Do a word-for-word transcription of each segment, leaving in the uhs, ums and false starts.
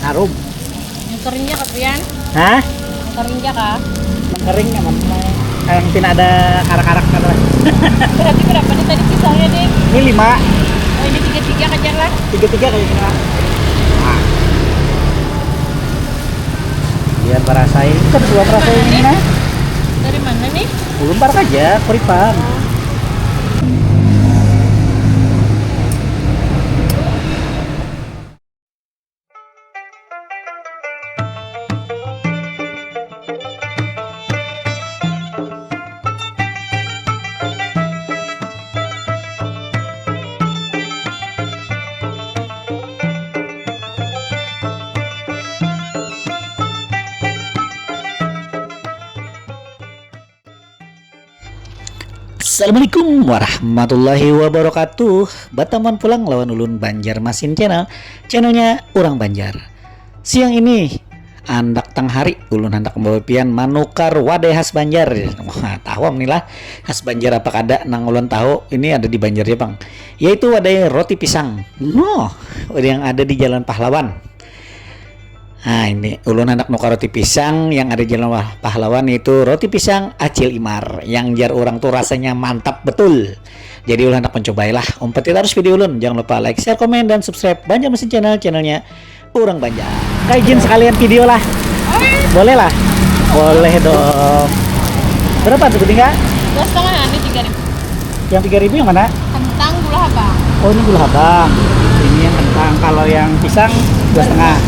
Harum. Mengkering ja kah, Pian? Hah? Mengkering ja kah? Mengkering nyaman. Yang tidak ada karak-karak kan lah. Berarti berapa nih tadi pisangnya, Ding? Ini lima. Oh, ini tiga-tiga kejar lah. Tiga-tiga kali kena. Nah. Biar barasai. Kan dua barasai ini, nah. Dari mana nih? Ulun parak aja, Kuripan. Assalamualaikum warahmatullahi wabarakatuh. Batamuan pulang lawan ulun, Banjarmasin Channel, channelnya urang Banjar. Siang ini, andak tang hari, ulun handak membawa pian manukar wadai khas Banjar. Wah, tahu am nih lah, khas Banjar apa kada nang ulun tahu, ini ada di Banjar ja pang. Yaitu wadai roti pisang. Noh, yang ada di Jalan Pahlawan. Nah, ini ulun handak nukar roti pisang yang ada di Jalan Wah-, Pahlawan, yaitu roti pisang Acil Imar yang jar orang tuh rasanya mantap betul. Jadi ulun handak mencobai lah. Umpati terus video ulun. Jangan lupa like, share, komen, dan subscribe Banjarmasin Channel, channelnya urang Banjar. Kak, izin sekalian video lah. Boleh lah? Boleh dong. Berapa tuh, Ding, Kak? Dua setengah, ini tiga ribu. Yang tiga ribu yang mana? Kentang gula habang. Oh, ini gula habang. Ini yang kentang. Kalau yang pisang dua setengah.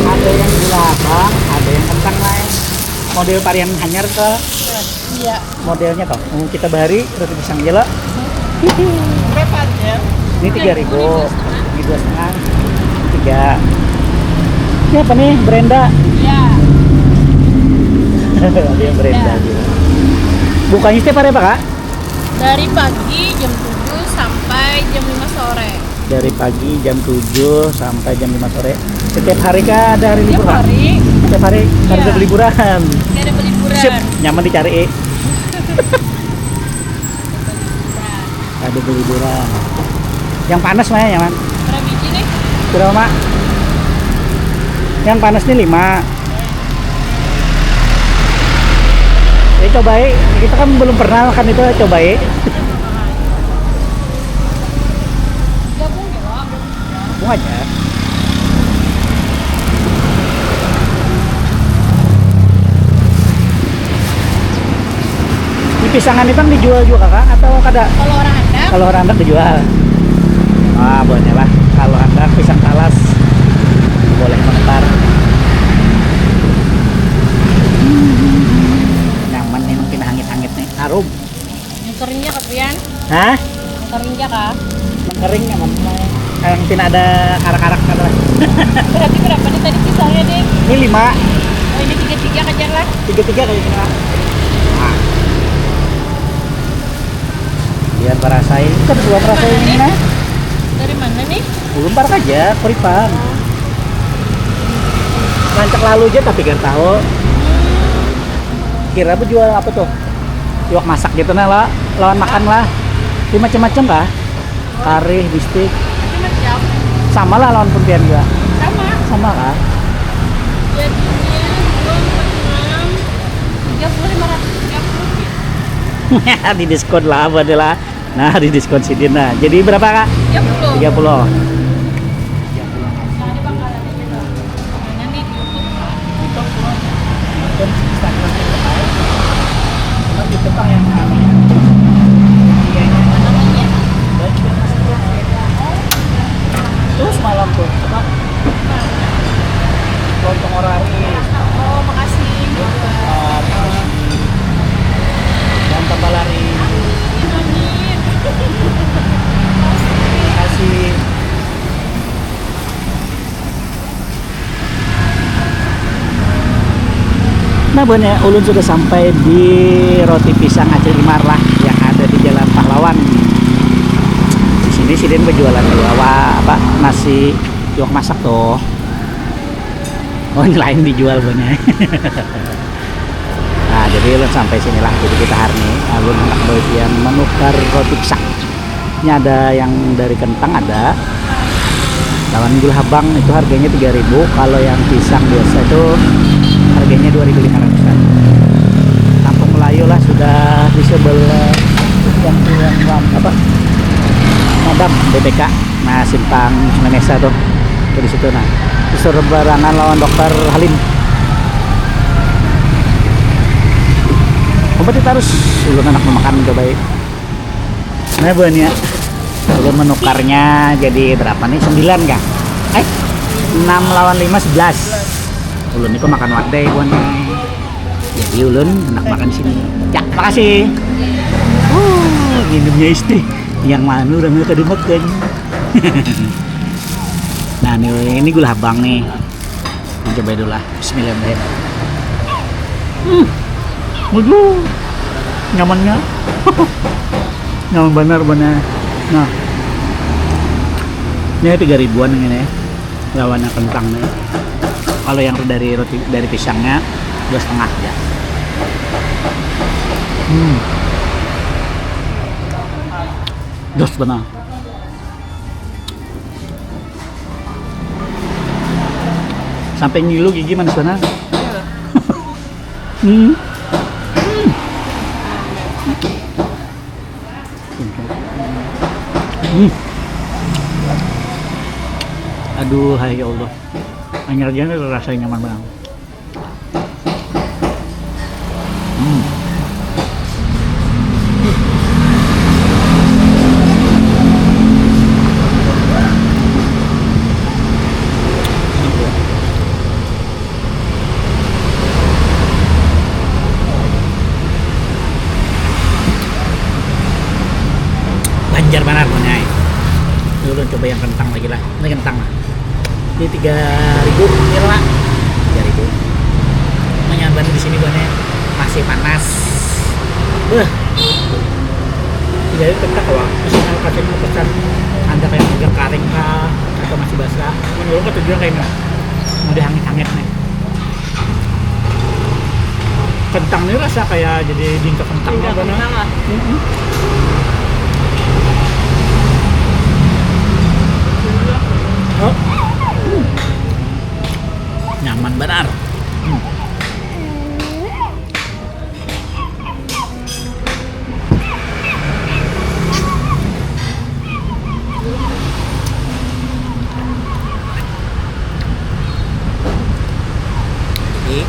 Ada yang gula habang, ada yang kentang lain. Model varian hanyar ke Iya. Modelnya toh. Hmm, kita bahari roti pisang aja lah. Berapa aja? Ini tiga ribu. Ini dua setengah. Tiga. Ini apa nih, Brenda? Iya. Dia Brenda juga. Bukanya setiap hari apa, Kak? Dari pagi jam tujuh sampai jam lima sore. Dari pagi jam tujuh sampai jam lima sore. Setiap hari kah ada hari libur, Kak? Setiap hari. Setiap hari. Iya. Kada ada beliburan. Kada ada beliburan. Sip, nyaman dicari. Ada beliburan. Yang panas mana nyaman? Berapa biji nih? Berapa, Mak? Yang panas nih lima. Ya, cobai. Kita kan belum pernah makan itu, cobai. Gabung ya, Wak? Gabung aja. Di pisangan itu dijual juga, Kak, atau kada? Kalau orang handak. Kalau orang handak dijual. Ah, boleh lah. Kalau handak pisang talas, boleh menukar. Nyaman nih, mungkin hangit-hangit nih. Harum. Mengkering ja kah, Pian? Hah? Mengkering ja kah? Mengkering nyaman. Yang tidak ada karak-karak kan lah. Berarti berapa nih tadi pisangnya, Ding? Ini lima. Oh, ini tiga-tiga kejar lah. Tiga-tiga kali kena. Nah. Biar barasai. Kan dua barasai ini, nah. Dari mana nih? Ulun parak aja, Kuripan. Rancak lalu aja tapi kada tahu. Kira bejual apa tuh? Iwak masak gitu nah, la-, lawan makan lah. Ini macam-macam kah? Kari, bistik. Macam-macam. Sama lah lawan pun pian juga. Sama. Sama kah? Jadinya dua empat enam, tiga puluh, lima ratus tiga puluh. Di diskon lah, apa deh lah. Nah, di diskon sidin nah. Jadi berapa, Kak? Tiga puluh. Tiga puluh. Nah, ini bakalan ini loh. Mana nih, di YouTube kah? YouTube, Bro. Nonton Instagram kita, Kak. Cuman YouTube, Bang, yang anu ya. Iya, iya. Apa namanya? Baik, Bang. Terus malam tuh, apa? Lontong Orari. Oh, makasih. Ah, makasih. Jangan tambah lari. Amin, amin. Makasih. Nah, buhannya ulun sudah sampai di roti pisang Acil Imar lah yang ada di Jalan Pahlawan. Di sini sidin berjualan juga, wah, apa, nasi iwak masak tuh. Oh, ini lain dijual banyak. Nah, jadi ulun sampai sinilah. Jadi kita hari ini, ulun handak bagian menukar roti pisang. Ini ada yang dari kentang, ada. Lawan gula habang itu harganya tiga ribu, kalau yang pisang biasa itu harganya dua ribu lima ratusan. Kampung Melayu lah sudah di sebelah yang, yang apa? Madam B P K. Nah, simpang Sungai Mesa tuh. Tuh di situ nah. Seberangan lawan dokter Halim. Umpati terus ulun anak memakan coba. Nah, buahnya. Ulun menukarnya jadi berapa nih? Sembilan kah? Eh, enam lawan lima, sebelas. Ulun ini pemakan wadai buahnya. Jadi ulun hendak makan di sini. Ya, makasih. Uh, minumnya es teh. Yang mana orang kada makan. Nah, ini, ini gula habang nih. Coba dulu lah. Bismillahirrahmanirrahim. Hmm. Waduh. Nyamannya. Nyaman benar benar. Nah. Ini tiga ribuan yang ini. Lawannya kentang nih. Kalau yang dari roti, dari pisangnya, dua setengah aja. Hmm. Dos benar. Sampai ngilu gigi manis benar. Hmm. Hmm. Hmm. Aduh, hai ya Allah. Anyar aja nih rasanya nyaman banget. Hmm. Banjar banar punya. Dulu coba yang kentang lagi lah. Ini kentang lah. Di tiga ribu ini lah. Tiga ribu. Lumayan banget di sini buahnya, masih panas. Beuh. Jadi tetap kalau misalnya kasih mau pesan, ada kayak tiga karing kah atau masih basah, menurut aku tujuan kayak ini, mau dihangit-hangit nih. Kentang ini rasa kayak jadi bingka kentang. Bingka apa, nah? Kentang lah. Mm-mm. Oh. Nyaman benar. Hmm. Jadi,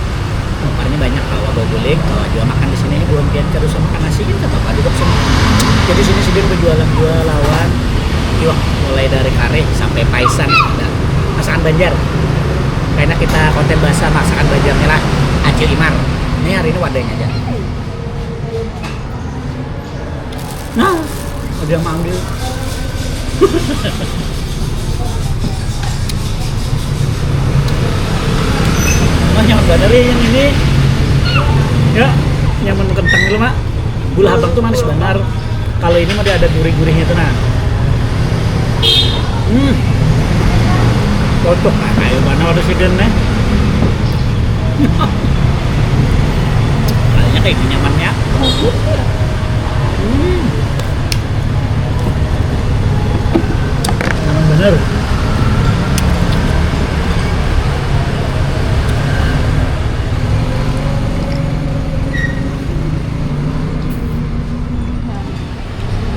nukarnya banyak, kawa baguling, kawa jua makan di sini. Buhan pian kada usah makan nasi, kita apa juga sini. Jadi sini sidin berjualan jua lawan iwak, mulai dari karih sampai paisan ada. Masakan Banjar. Karena kita konten bahasa masakan Banjarnya lah, Acil Imar. Ini hari ini wadahnya aja. Nah, ada yang manggil. Wah, nyaman banget ya yang ini. Ya, nyaman kentang dulu, Mak. Gula habang tuh manis benar. Kalau ini mah dia ada gurih-gurihnya tuh, nah. Hmm. Cocok, nah, kayak mana ada sidin nih. Kayaknya kayak gini nyamannya. Hmm. Nyaman bener.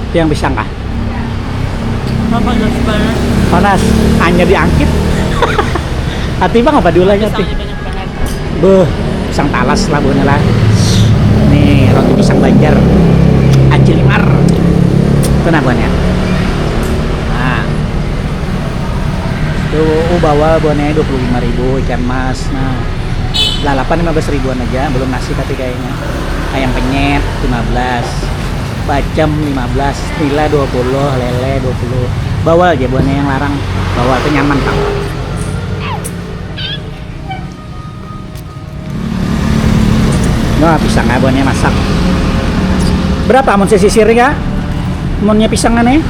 Itu yang pisang kah? Apa, gas banget? Panas, hanya diangkit. Hati bang apa diulahnya? Pisangnya banyak banget. Beuh, pisang talas lah buhannya lah. Nih, roti pisang Banjar. Acil Imar. Itu nah buhannya. Nah. Itu, uh, bawal buhannya dua puluh lima ribu, ikan mas. Nah, lalapan lima belas ribuan aja, belum nasi tapi kayaknya. Ayam penyet lima belas, bacem lima belas, nila dua puluh, lele dua puluh. Bawal aja buhannya yang larang. Bawal tuh nyaman, Pak. Nah, pisang abonnya masak. Berapa amun sisir ya? Amunnya pisang aneh?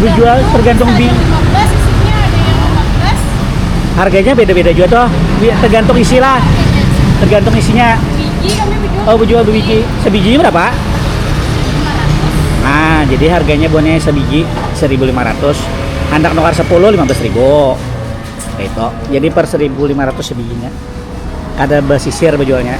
Dijual tergantung bi- Ada lima belas isinya, ada yang lima belas. Harganya beda-beda juga tuh. Bi- tergantung isi lah. Tergantung isinya. Biji kami bejual. Oh, bejual bebiji. Sebijinya berapa? Lima ratus. Nah, jadi harganya bonnya sebiji seribu lima ratus. Handak nukar sepuluh, lima belas ribu. Kayak itu. Jadi per seribu lima ratus sebijinya. Kada basisir bajualnya.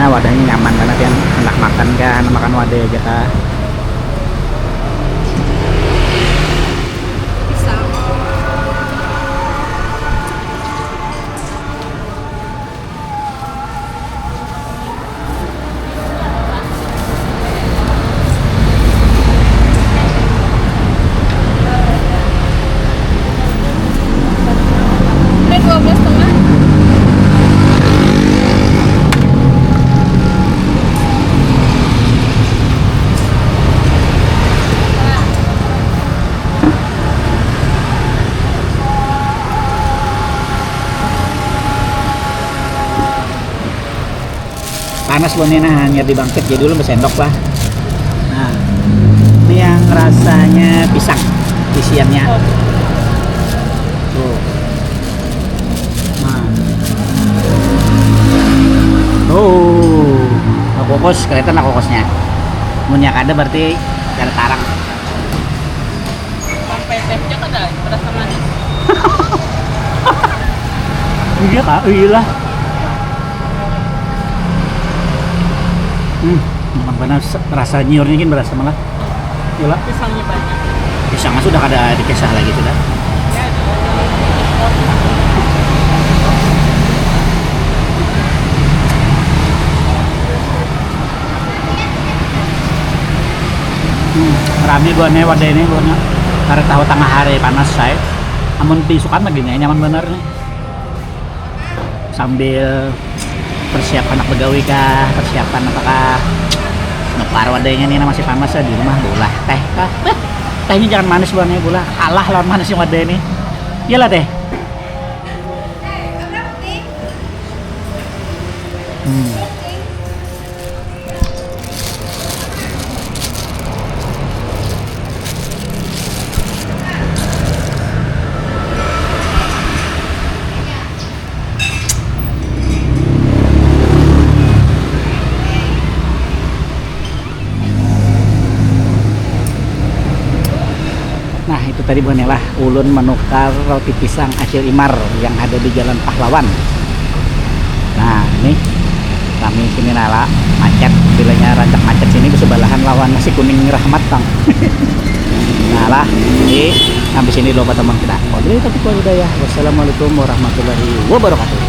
Nah, wadahnya nyaman banget ya. Handak makan kah, handak makan wadai aja kah. Udah dua belas setengah. Panas lo nih, nah, hanyar dibangkit jadi dulu, besendok lah. Nah, ini yang rasanya pisang isiannya. Tuh. Nah. Oh, kukus, kelihatan lah kukusnya. Munnya kada berarti kada tarang. Sampai tempe kada berasa manis. Iya kak, iya lah. Hmm, makan panas, rasa nyiurnya kan berasa malah. Iya lah. Pisangnya banyak. Pisangnya sudah kada dikisah lagi sudah. Ya, Hmm, rami buhannya wadai ini buhannya. Karena tahu tengah hari panas saya. Amun diisukan lagi nih nyaman bener nih. Sambil persiapan anak begawi kah, persiapan apakah nukar wadainya nih masih panas ya di rumah, bolah teh kah. Beh, tehnya jangan manis buhannya, bolah kalah lawan manisnya wadai ini. Iyalah teh. Hmm. Nah, itu tadi buhannya lah, ulun menukar roti pisang Acil Imar yang ada di Jalan Pahlawan. Nah, ini kami sini nala macet, bilanya rancak macet sini bersebelahan lawan nasi kuning Rahmat tang. Nah lah, jadi habis ini lupa teman kita. Wabillahi taufiq wal hidayah. Wassalamualaikum warahmatullahi wabarakatuh.